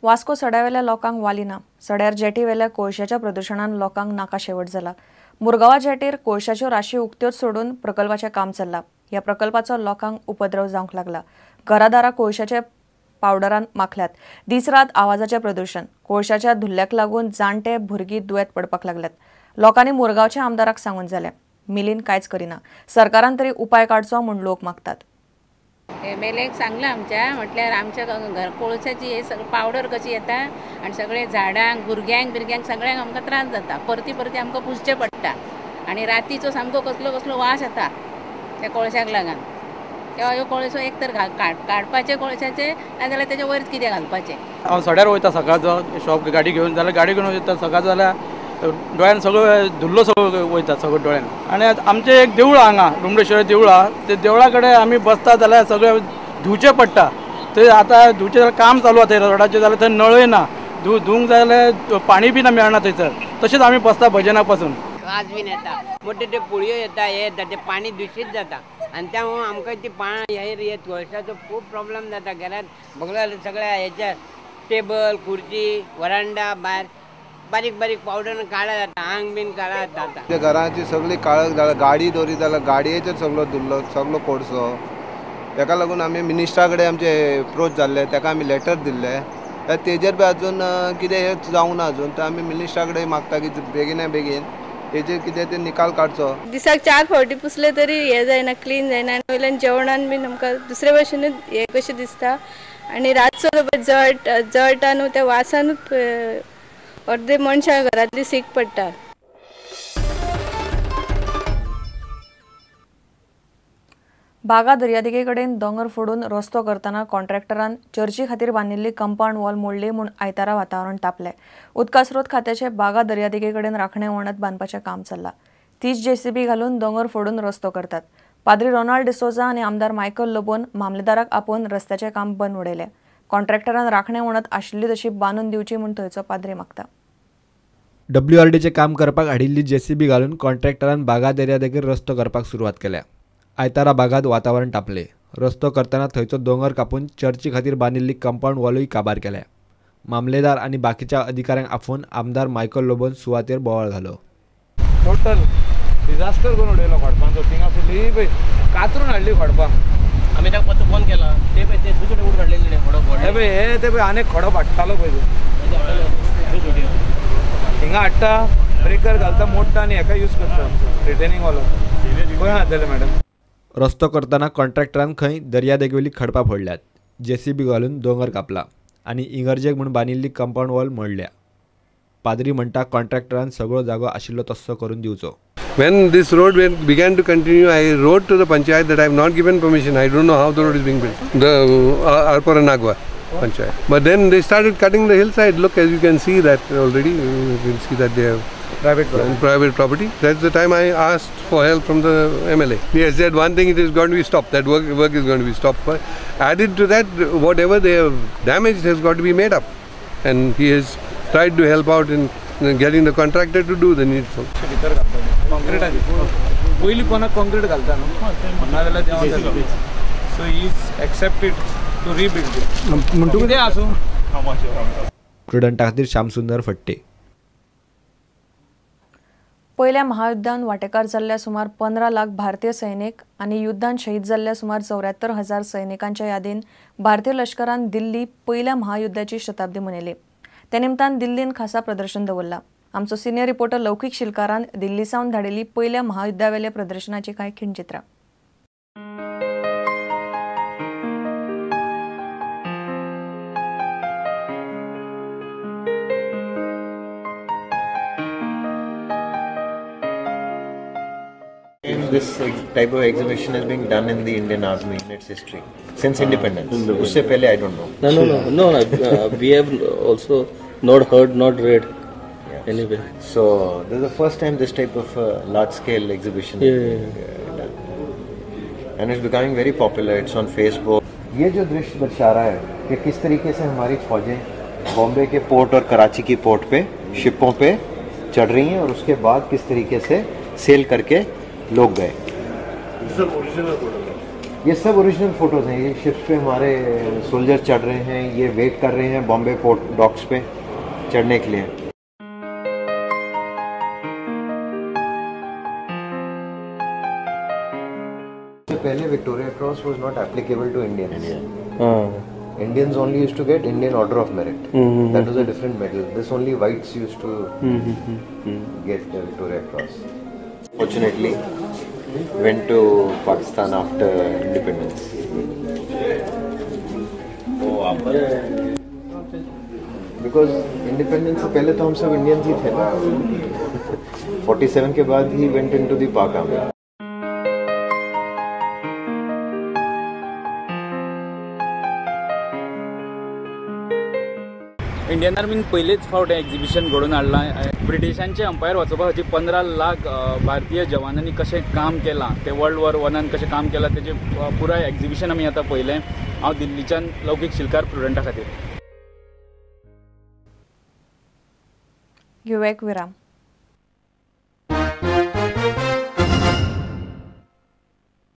वास्को सड्यावेल्या लोकांक वाली ना. सड्यार जेटीवेल्या कोळशाच्या प्रदुशणान लोकांक नाका शेवट जाला. मुरगांवा जेटीर कोळशाच्यो राशी उक्त्योच सोडून प्रकल्पाचें काम चल्लां. ह्या प्रकल्पाचो लोकांक उपद्रव जावंक लागला. घरादारा कोळशाच्या पावडरान माखल्यात. दीस रात आवाजाचें प्रदुशण. कोळशाच्या धुल्ल्याक लागून जाणटे भुरगीं दुयेंत पडपाक लागल्यात. लोकांनी मुरगांवच्या आमदाराक सांगून जालें, मिलीन कांयच करिना. सरकारान तरी उपाय काडचो म्हूण लोक मागतात. एम एल एक सांगलां आमच्या, म्हटल्यार आमच्या घर कोळशाची हे सगळं पावडर कशी येता आनी सगळे झाडांक भुरग्यांक बिरग्यांक सगळ्यांक आमकां त्रास जाता. परती परती आमकां पुसचें पडटा आनी रातीचो सामको कसलो कसलो वास येता त्या कोळशाक लागून. तेव्हा ह्यो कोळसो एक तर काडपाचे कोळशाचे, नाजाल्यार तेच्या वयर कितें घालपाचें. हांव सड्यार वयता सकाळचो शॉप गाडी घेवन, जाल्यार गाडी घेवन वयता सकाळचो जाल्यार दोळ्यान सगळो धुल्लो सगळो वयता सगळो दोळ्यान. आनी आमचें एक देवूळ हांगा रुमडेश्वर देवूळ आहा, ते देवळा कडेन आमी बसता जाल्यार सगळें धुवचें पडटा. थंय आतां धुवचें जाल्यार काम चालू आसा थंय रोडाचें, जाल्यार थंय नळय ना, धुवंक जाल्यार पाणी बी ना मेळना थंयसर. तशेंच आमी बसता भजना पासून. वास बीन येता, मोठे ते पुळयो येता, हे येता, ते पाणी दुशीत जाता आनी त्यामुळे आमकां ती पाणी हे कोळशाचो खूब प्रॉब्लम जाता. घरात बगला सगळ्या हेच्या टेबल खुर्ची वरांडा भायर बारीक बारीक पावडर काळा जाता, आंग बीन काळा जाता. घराची सगळी काळख जाला, गाडी दवरीत जाल्यार गाडयेचेर सगळो धुल्लो सगळो कोळसो. ताका लागून आमी मिनिस्टरा कडेन आमचे एप्रोच जाल्ले, ताका आमी लेटर दिल्ले, तेजेर बी अजून कितें हें जावंक ना अजून. तर आमी मिनिस्टरा कडेन मागता की बेगिना बेगीन हेजेर कितें ते निकाल काडचो. दिसाक 4 फावटी पुसले तरी हें जायना, क्लीन जायना. आनी वयल्यान जेवणान बीन आमकां दुसरे भाशेनूच हें कशें दिसता. आनी रातचो जळटा जळटा न्हू, त्या वासानूच अर्दे मनशां घरांतली सीक पडटा. बागा दर्यादेगे कडेन दोंगर फोडून रस्तो करतना कॉन्ट्रॅक्टरान चर्ची खातीर बांदिल्ली कंपाऊंड वॉल मोडली म्हूण आयतारा वातावरण तापलें. उदका स्रोत खात्याचे बागा दर्यादेगे कडेन राखणे वणत बांदपाचें काम चल्लां. 30 जेसीबी घालून दोंगर फोडून रस्तो करतात. पाद्री रोनाल्ड डिसोजा आनी आमदार मायकल लोबोन मामलेदाराक आपोवन रस्त्याचें काम बंद उडयलें. कॉन्ट्रॅक्टरान राखणे वणत आशिल्ली तशी बांदून दिवची म्हूण थंयचो पाद्री मागता. डब्ल्यूआरडीचें काम करपाक हाडिल्ली जेसीबी घालून कॉन्ट्रॅक्टरान बागा दर्यादेगेर रस्तो करपाक सुरवात केल्या. आयतारा बागात वातावरण तापले. रस्तो करतना थंयचो दोंगर कापून चर्ची खातीर बांदिल्ली कंपाऊंड वॉलूय काबार केल्या. मामलेदार आनी बाकीच्या अधिकाऱ्यांक आफोवन आमदार मायकल लोबोन सुवातेर बोवाळ घालो. टोटल डिझास्टर करून उडयलो खडपांचो. थिंगा फुडली पळय कातरून हाडली खडपां. आमी ताका परतो फोन केला, ते पळय ते दुसरे उड काडलेले खडो. हे पळय हे ते पळय आनी खडो हाडटालो पळय थिंगा हाडटा, ब्रेकर घालता, मोडटा आनी हेका यूज करता रिटेनिंग वॉल. खंय जातलें मॅडम? रस्तो करतना कॉन्ट्रॅक्टरान खंय दर्यादेगेवयली खडपां फोडल्यात, जेसीबी घालून दोंगर कापला आनी इगर्जेक म्हूण बांदिल्ली कंपाऊंड वॉल मोडल्या. पाद्री म्हणटा कॉन्ट्रॅक्टरान सगळो जागो आशिल्लो तस्सो करून दिवचो. When this road began to continue, I wrote to the panchayat that I have not given permission. I don't know how the road is being built. The Arpora Nagwa panchayat. But then they started cutting the hillside. Look, as you can see that already, you can see that they have private property. Private property. That's the time I asked for help from the MLA. He has said one thing, it is going to be stopped. That work is going to be stopped. But added to that, whatever they have damaged has got to be made up. And he has tried to help out in getting the contractor to do the needful. कॉन्क्रिटाची पयलीं पोंदा concrete घालता न्हू, नाजाल्यार देंवता. So he is accepted to rebuild. म्हणटकूच कितें आसूं. प्रुडंटा खातीर श्यामसुंदर फट्टे. पयल्या महायुद्धान वांटेकार जाल्ल्या सुमार 15 लाख भारतीय सैनिक आनी युद्धान शहीद जाल्ल्या सुमार 74,000 सैनिकांच्या यादीन भारतीय लश्करान दिल्ली पयल्या महायुद्धाची शताब्दी मनयली. त्या निमतान दिल्लीन खासा प्रदर्शन दवरलां. आमचो सिनियर रिपोर्टर लौकिक शिलकारान दिल्ली सावन धाडिल्ली पयल्या महायुद्धावेल्या प्रदर्शनाची कांय खिणचित्रां. This type of exhibition is being done in the Indian Army in its history since independence. उससे पहले I don't know. No. We have also not heard, not read. Yeah. Anyway. So this is the first time this type of large scale exhibition is being done, and it's becoming very popular. It's on Facebook. ये जो दृश्य दर्शा रहा है कि किस तरीके से हमारी फौजें Bombay K port और कराची की पोर्ट पे शिपों पे चढ़ रही हैं और उसके बाद किस तरीके से सेल करके लोग गए. ये सब ओरिजिनल फोटोज़ हैं। ये शिप्स पे हमारे सोल्जर चढ़ रहे हैं, ये वेट कर रहे हैं बॉम्बे पोर्ट डॉक्स पे चढ़ने के लिए। पहले Victoria Cross was not applicable to Indians. Indians only used to get Indian Order of Merit. That was a different medal. This only whites used to get the Victoria Cross. Fortunately, went to Pakistan after independence. Because independence से पहले तो हम सब Indians ही थे ना। 47 K बाद ही went into the Pak Army. Indian आर्मीन पयलेच फावट हें exhibition घडोवन हाडलां. ब्रिटिशांचे अंपायर वाचोवपा खातीर 15 लाख भारतीय जवानांनी कशें काम केलां, तें वर्ल्ड वॉर वनान कशें काम केलां तेजें पुराय एक्झिबिशन आमी आतां पळयलें. हांव दिल्लीच्यान लौकीक शिलकार प्रुडंटा खातीर. घेवया एक विराम.